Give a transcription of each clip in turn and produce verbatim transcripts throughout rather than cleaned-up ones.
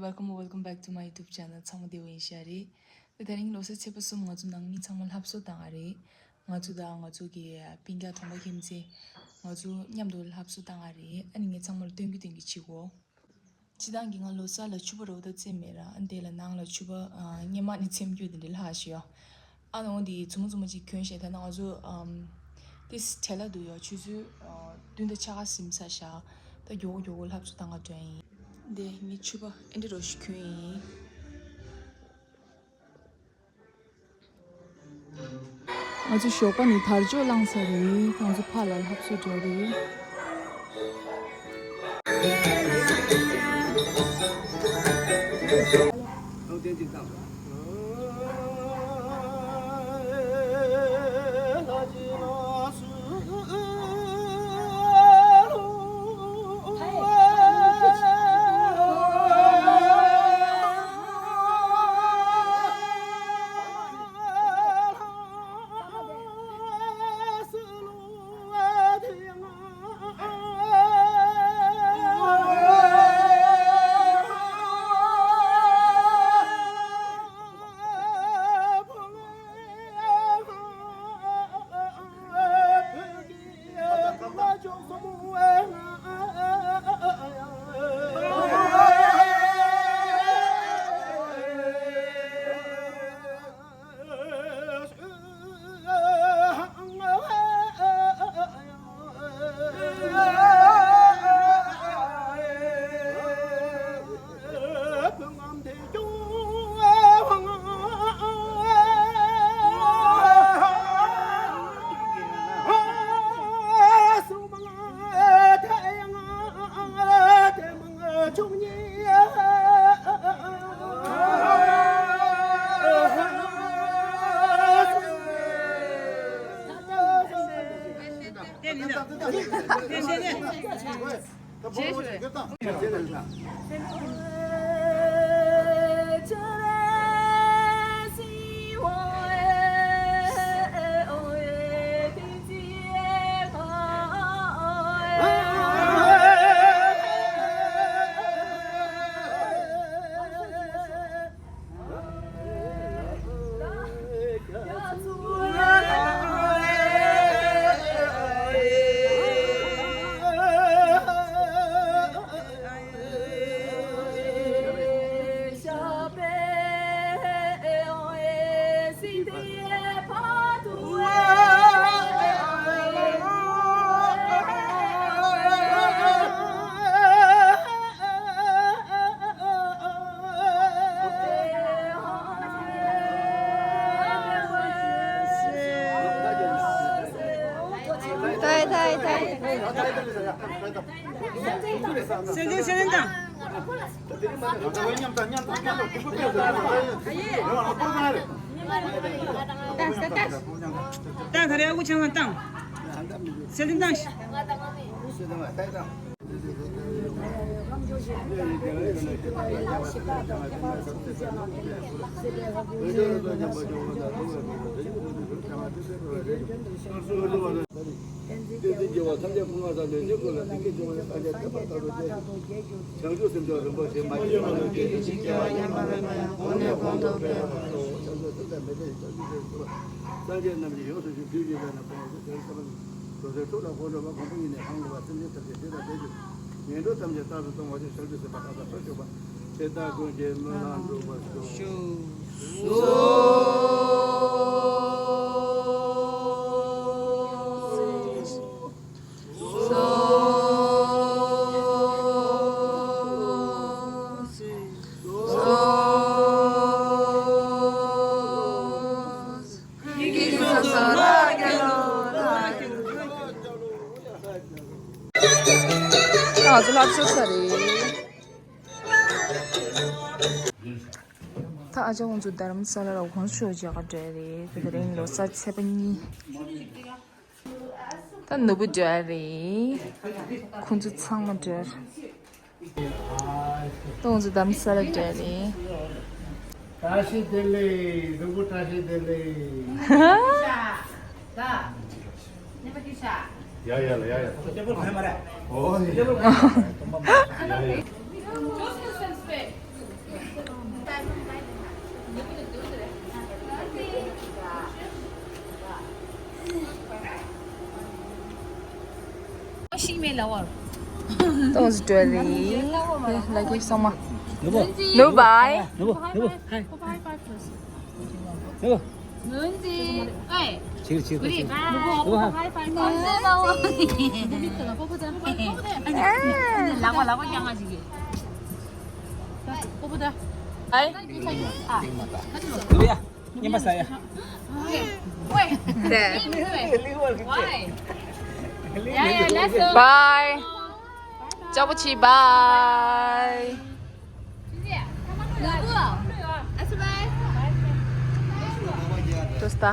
Welcome, welcome back to my YouTube channel. ཚང་མ་བདེ་པོ་ཡིན་ཤག་རེད། དེ་དེ་རིང་ལོ་གསར་ཚེས་པ་གསུམ་ང་ཚོ་ནང་མི་ཚང་མ་སླར་གསོ་བཏང་བ་རེད། ང་ཚོ་དང་ང་ཚོ་གི་སྤུན་ཀྱག་གྲོང་པ་ཁྱིམ་མཚེས་ང་ཚོ་མཉམ་དུ་སླར་གསོ་བཏང་བ་རེད། ཨ་ནི་ངས་ཚང་མར་སྟོན་གི་སྟོན་གི་བྱེད་གོ། སྤྱིར་བཏང་གི་ང་ལོ་གསར་ལ་ཕྱུ་པ་རོ་ད་རྩེ་མེད་ར། ཨ་ནི་དེ་ལ་ནང་ལ་ཕྱུ་པ་ཨ་སྔོན་མ་ནས་འཚེམ་རྒྱུ་དེ་འདྲ་ལྷག་ཤི་ཡོ། ཨ་ནི་འོ་དེ་མཛུབ་མོ་མཛུབ་མོ་ཅིག་གྱོན་བྱས། ད་ནང་ང་ཚོ་ཨམ་ཏིས་བྲེལ་ལ་འདུག་ཡོ། ཆུ་ཚོད་ཨ་བདུན་དང་ཕྱེད་ཀ་ཟིན་ཚར་ཤག་ད་མགྱོགས་པོ་མགྱོགས་པོ་སླར་གསོ་བཏང་ག་འགྲོ་ཡིན། དེ་ངའི་ཕྱུ་པ་ཨེ་འདྲ་རོ་ཞིག་གྱོན་ཡིན། ང་ཚོ་ཞོགས་པ་ནས་དར་ལྕོག་བླངས་ཚར་རེད། ད་ང་ཚོ་ཕར་ལ་སླར་གསོ་འགྲོ་རེད། སངས་རྒྱས་རྣམས་ཀྱིས་ཡོངས་སུ་ཞིང་དུས་གཅིག་ལ་ནི་སྤོང་བ་ཞེས་བྱ་བའི་ཐབས་ལ། རྡོ་རྗེ་ཐུགས་ལ་གོ་འགྲོ་བ་གོང་བུ་ཉིད་ནས་འཕང་བ་སེམས་ཅན་ཐམས་ཅད་བདེ་དང་བདེ་འགྱུར་ངན་འགྲོ་ཐམས་ཅད་རྟག་ཏུ་སྟོང་བ་ཞེས་ཞབས་ཀྱི་སེམས་དཔའ་གང་དག་ཐོབ་ཤོག་པ། དེ་ལྟར་ཀུན་གྱིས་སྨོན་ལམ་འགྲུབ་པར་ཤོག། ང་ཚོ་སླར་གསོ་ཚར་རེད། ད་ཨ་ཅག་ཁོང་ཚོ་རྡ་རམ་ས་ལ་ལ་གོང་ཞུ་བྱེད་ག་འགྲོ་རེད། ད་དེ་རིང་ལོ་གསར་ཚེས་པ་གཉིས། ད་ནོར་བུ་འགྲོ་རེད། ཁོང་ཚོ་ཚང་མ་འགྲོ། ད་ཁོང་ཚོ་རྡ་རམ་ས་ལ་འགྲོ་རེད། བཀྲ་ཤིས་བདེ་ལེགས། ནོར་བུ་བཀྲ་ཤིས་བདེ་ལེགས། ཡ་ཡ་ལ་ཡ་ཡ། ཨོ་ཡ་ཡ། Just to some space. ཤིང་མེད་ལ་བར། ཏོག་ཙམ་བྲོས་རེད། ལ་གི་སོང་མ། ནུ་བོ། ནུ་བའི། ནུ་བོ། ནུ་བོ། ཧའི། ནུ་བོ། ནུན་ཅི། ཨེ། ཅིག་ཅིག་ཅིག་ནུ་བོ། ཧའི་ཧའི། ལ་བ་ལ་བ་ཀྱང་ང་ཞིག་གི། ཧའི། ནུ་བོ་ཡ། ཉི་མ་ས་ཡ། ཝེ། ཝེ། ཝེ། ཡ་ཡ་ལེ་སོ། བའི། ཅག་པོ་ཆི་བའི། ཏོ་སྟ།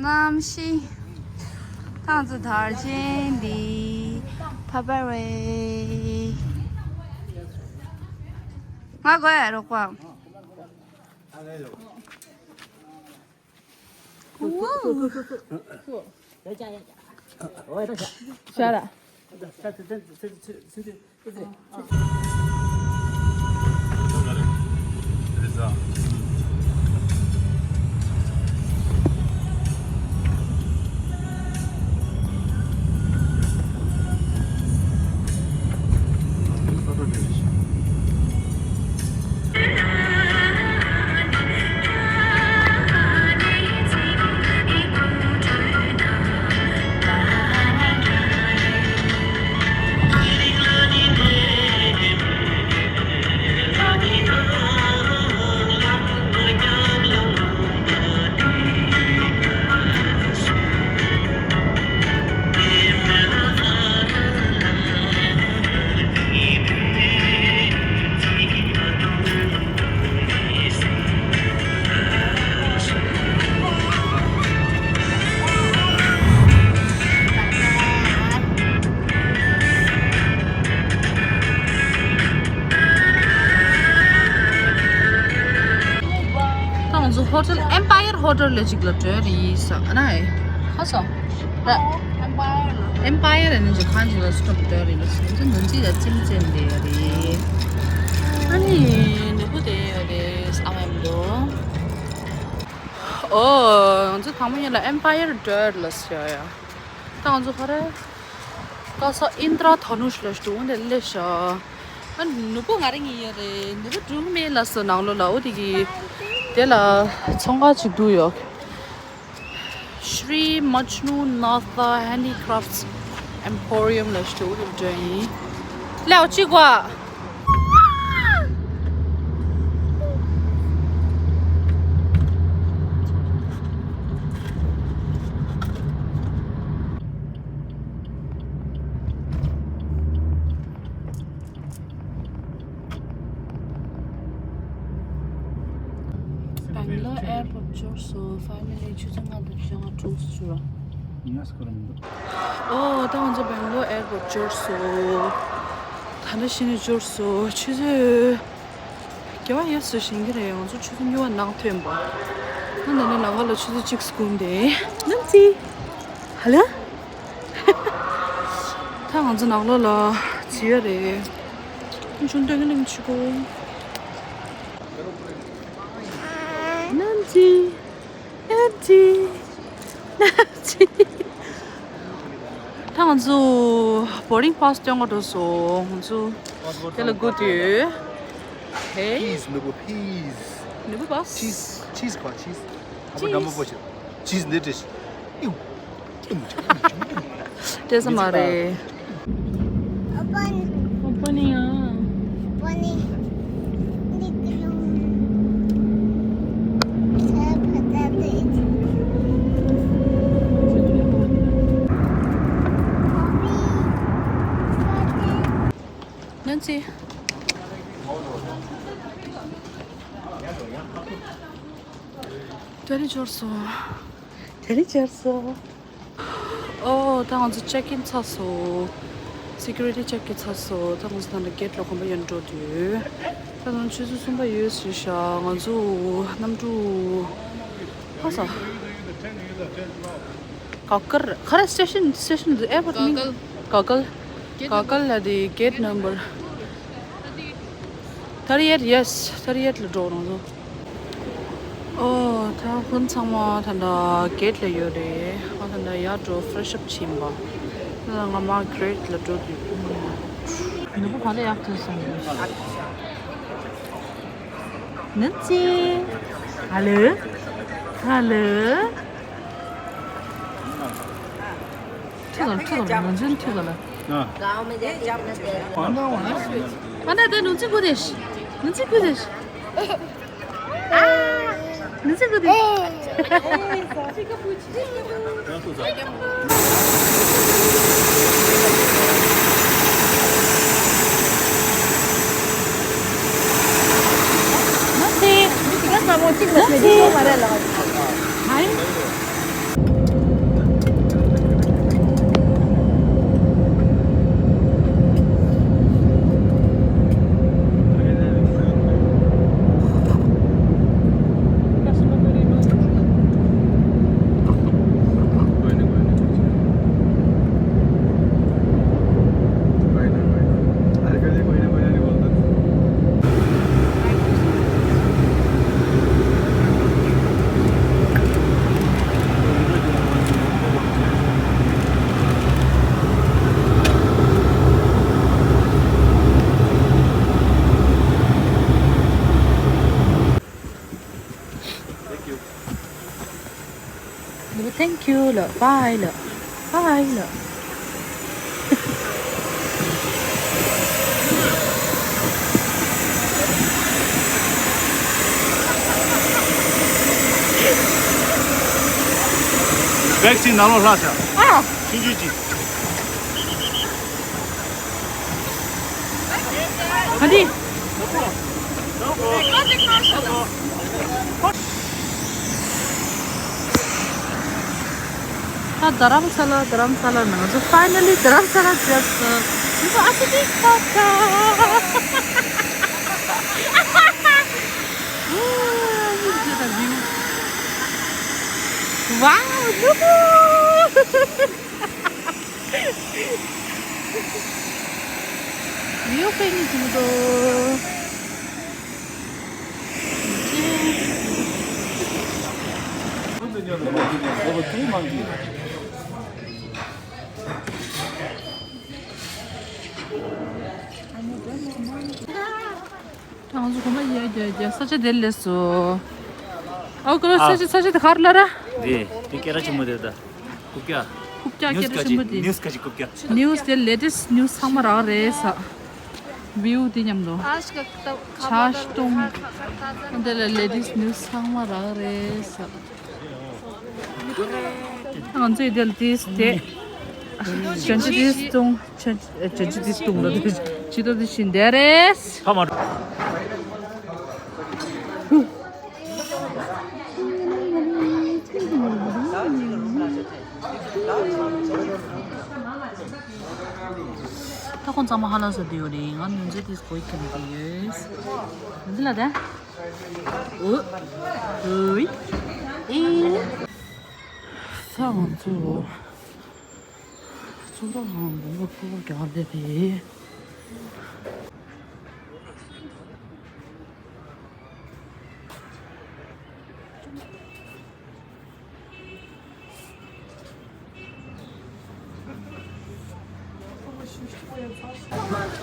གནམ་གཤིས། ཐང་ཚོ་དར་ཆེན་འདི་ཕ་པ་རེ། ང་དགོས་ཡ་རོགས་པ། Shut up. ད་ང་ཚོ་ཧོ་ཊེལ་ཨེམ་པ་ཡར་ཧོ་ཊེལ་ལ་ཅིག་ལ་འགྲོ་རེད་ས་ཨ་ནའི། ཧ་སོ། ཨེམ་པ་ཡར་ཨེམ་པ་ཡར་ཨེ་ནི་ཅིག་ཁང་ཅིག་ལ་སུ་འགྲོ་རེད་ལ་སུ་ཚོ་ནོན་ཅི་ཡ་ཅིམ་ཅན་དེ་རེད། ཨ་ནི་ནུ་བོ་དེ་ཡོད་རེད་ཨ་མ་ཡམ་དོ། ཨོ། ང་ཚོ་དང་པོ་ཉིད་ལ་ཨེམ་པ་ཡར་འགྲོ་རེད་ལ་སུ་ཡ། ད་ང་ཚོ་ཧ་རེ། ཀ་ས་ཨིན་ཏྲ་དྷ་ནུཤ་ལ་ཞུ་འོང་དེ་ལས་ཤ། ཨ་ནུ་བོ་ང་རང་ཡིན་ཡ་རེད། ནུ་བོ་སྒྲུང་མེད་ལ་སོ་ནང་ལོ་ལ་འོ་དེ་གི། དེ་ལ་ཚོང་ཁང་ཅིག་འདུག་ཡོད། Shri Majnu Natha Handicrafts Emporium ལ་ཞུ་འོ་དེ་འདྲ་ཡིན། ལེའོ་ཅི་གོ། སྦེང་ལོར་ཨེར་པོརཊ་འབྱོར་སོང་། ཕེ་མི་ལི་ཆུ་ཚོད་ལྔ་དང་ཕྱེད་ལྔ་དྲུག་ཙམ་ཞུ་རོགས། ཉལ་སྐོར་མི་འདུག་ཨོ་ད་ང་ཚོ་སྦེང་ལོར་ཨེར་པོརཊ་འབྱོར་སོང་། ད་ནི་ཕྱི་ནས་འབྱོར་སོང་། ཆུ་ཚོད་དགེ་བ་ཡོད་སུ་ཞིང་གི་རེད། ང་ཚོ་ཆུ་ཚོད་གཉིས་པ་ནང་ཐོན་པ། ང་ད་ནི་ལམ་ཁ་ལ་ཆུ་ཚོད་གཅིག་སྐུམ་དེ་ནམ་ཙི། ཧ་ལ། ད་ང་ཚོ་ནང་ལོགས་ལ་བྱི་ཡ་རེད། ཆུང་སྟོན་གི་ལིང་ཆུ་གོ། ནམ་ཙི། ནམ་ཙི། ནམ་ཙི། ད་ང་ཚོ་བོར་ཌིང་པཱ་སི་སྟོན་ག་འགྲོ་སོང་། ང་ཚོ་དེ་ལ་སྒུག་དུས། ཧེ། ཕིས་ནུ་བོ་ཕིས། ནུ་བོ་པཱ་སི། ཕིས་ཕིས་པ་ཕིས། ཨ་ཕ་འགྲམ་པོ་པོ་ཆེ། ཕིས་འདི་འདྲ་ཞིག་སྤྲད་ས་མ་རེད། Opening. Opening. ནན་སི། དེ་རིང་འབྱོར་སོང་། དེ་རིང་འབྱོར་སོང་། ཨོ་ད་ང་ཚོ་ཅེག་ཨིན་ཚར་སོང་། སི་ཀུ་རི་ཊི་ཅེག་ཨིན་ཚར་སོང་། ད་ང་ཚོ་ད་ལྟ་གེ་ཊི་ལ་གོམ་པ་ཡོད་འགྲོ་དུས། ད་ང་ཚོ་ཆུ་ཚོད་གསུམ་པ་ཡོད་ཟེར་ཤག་ང་ཚོ་གནམ་གྲུ་ཧ་ས། ག་གར་ག་རེ་སི་ཊེ་ཤན་སི་ཊེ་ཤན་ཨེར་པོརཊ་མིང་ག་གལ། ག་གལ་ལ་དེ་གེ་ཊི་ནམ་བར་ཐར་ཊི་ཨེཊ། ཡེ་སི་ཐར་ཊི་ཨེཊ་ལ་འགྲོ་རོགས་གནང་། ཨོ་ད་ཁོང་ཚང་མ་ད་ལྟ་གེ་ཊི་ལ་ཡོད་རེད། ཨ་ ད་ཡར་འགྲོ་ཕེ་རེ་ཤི་ཨབ་བྱེད་པ། ད་ང་མ་གྷི་རེ་ཊི་ལ་འགྲོ་དུས་ནུ་བོ་ག་ལ་ཡག་ཐུག་སོང་། ནུ་ཙི། ཧ་ལོ། ཧ་ལོ། ཁྲིད་ག་ལ། ཁྲིད་ག་ལ། ནུ་ཙི་ཁྲིད་ག་ལ། गांव में जाके जब ཨ་ན་ད་ནུ་ཙི་ཀུ་དེ་ཤི། ནུ་ཙི་ཀུ་དེ་ཤི། ནུ་ཙི་ཀུ་དེ། Thank you ལ། Bye ལ། Bye ལ། བེག་ཅིག་ནང་ལོགས་ལྷག་བྱ། ཨ། ཆུང་ཆུང་ཅིག། ཨ་ནི། ད་རྡ་རམ་ས་ལ། རྡ་རམ་ས་ལ་ནང་ཚོ། ཕའི་ནལ་ལི་རྡ་རམ་ས་ལ་འཛེགས་སོང་། ང་ཚོ་ཨ་སི་ཏི་ཁ་ཁ། ཝའོ། ལུ་གུ། ཡོ་ཀེ་ནི་ཅི་མོ་ཏོ། ང་ཚོ་གོམ་པ་རྒྱག་རྒྱག་རྒྱག་ས་ཆ་དེར་སླེབས་སོང་། ཨའོ་ཀོ་ལོ། ཨ། ས་ཆ། ས་ཆ་དེ་ག་རེ་ལབ་ར། དེ་དེ་སྐད་གྲགས་ཆེན་པོ་དེ་རེད་ད། རྐུབ་བཀྱག་རྐུབ་བཀྱག་སྐད་གྲགས་ཆེན་པོ་དེ། ནིའུ་སི་ག་ཅིག་རྐུབ་བཀྱག་ནིའུ་སི་དེ་ལེ་ཊེ་སི་ཊི་ནིའུ་སི་ཚང་མ་རག་རེད་ས། བིའུ་དེ་མཉམ་དུ། ཆ་སྟོང་། དེ་ལ་ལེ་ཊེ་སི་ཊི་ནིའུ་སི་ཚང་མ་རག་རེད་ས། ང་ཚོས་དེ་ལ་དེ་དེ། བྱང་ཆུབ་དེ་སྟོང་། བྱང་། བྱང་ཆུབ་དེ་སྟོང་ལ་དེ། ཇུས་གཏོགས་དེ་བཞིན་དེ་རེད། ཕ་མ། ད་ཁོང་ཚང་མ་ཧ་ལ་ས་དེ་ཡོད་རེད། ང་ནུ་ཛི་དེ་སྐོར་གྱི་མི་དེ་ཡོད། ནུ་ཛི་ལ་དེ། འོ། འོ། ཨེ། ས་ང་ཚོ། ཚོང་པ་ཧང་བོང་བུ་ཕོར་རྒྱག་ལེ་རེད།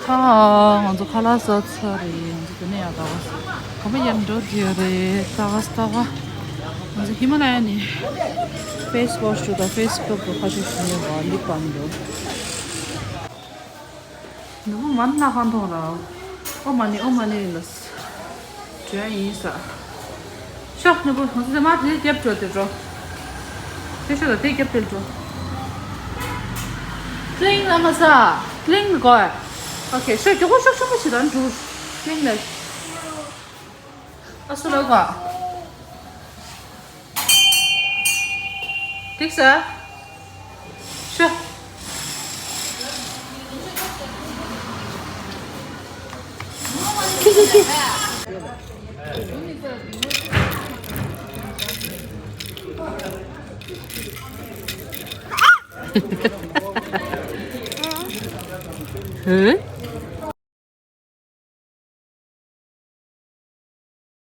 ཧ། ང་ཚོ་ཁ་ལག་ཟ་ཚར་རེད། ང་ཚོ་དེ་ནས་ཡར་ད་ག་ས། གོམ་པ་ཡར་འགྲོ་བསྡད་ཡོད་རེད། ད་ག་ས་ད་ག་ང་ཚོ་ཧི་མ་ལ་ཡ་ནས་ཕེ་སི་ཝ་ཤི་དྲུག་དང་ཕེ་སི་སི་ཀབ་དུ་ཁ་ཤས་ཤིག་ཉོས་པ། ལིབ་བྷམ་དུ། ནུ་བོ་མ་ན་ཁ་མཐོང་ར། ཨོ་མ་ནི། ཨོ་མ་ནི་ལ། དྲན་ཡིན་ས། ཤོག་ནུ་བོ། ང་ཚོ་དེ་མ་དེ་རྒྱབ་འགྲོ་དེ་འགྲོ། དེ་ཤོག་ལ་དེ་རྒྱབ་དེ་འགྲོ། ཀླིང་ལ་མ་ས། ཀླིང་གོ། ཨོ་ཁེ། ཤོག་མགྱོགས་པོ་ཤོག་ཤོག་པོ་བྱེད་དང་འགྲོ། ཀླིང་ལ། ཨ་སུ་ལ་གོ། འགྲིག་ས། ཤོག་ཁྱི་ཁྱི་ཁྱི། ཧེ།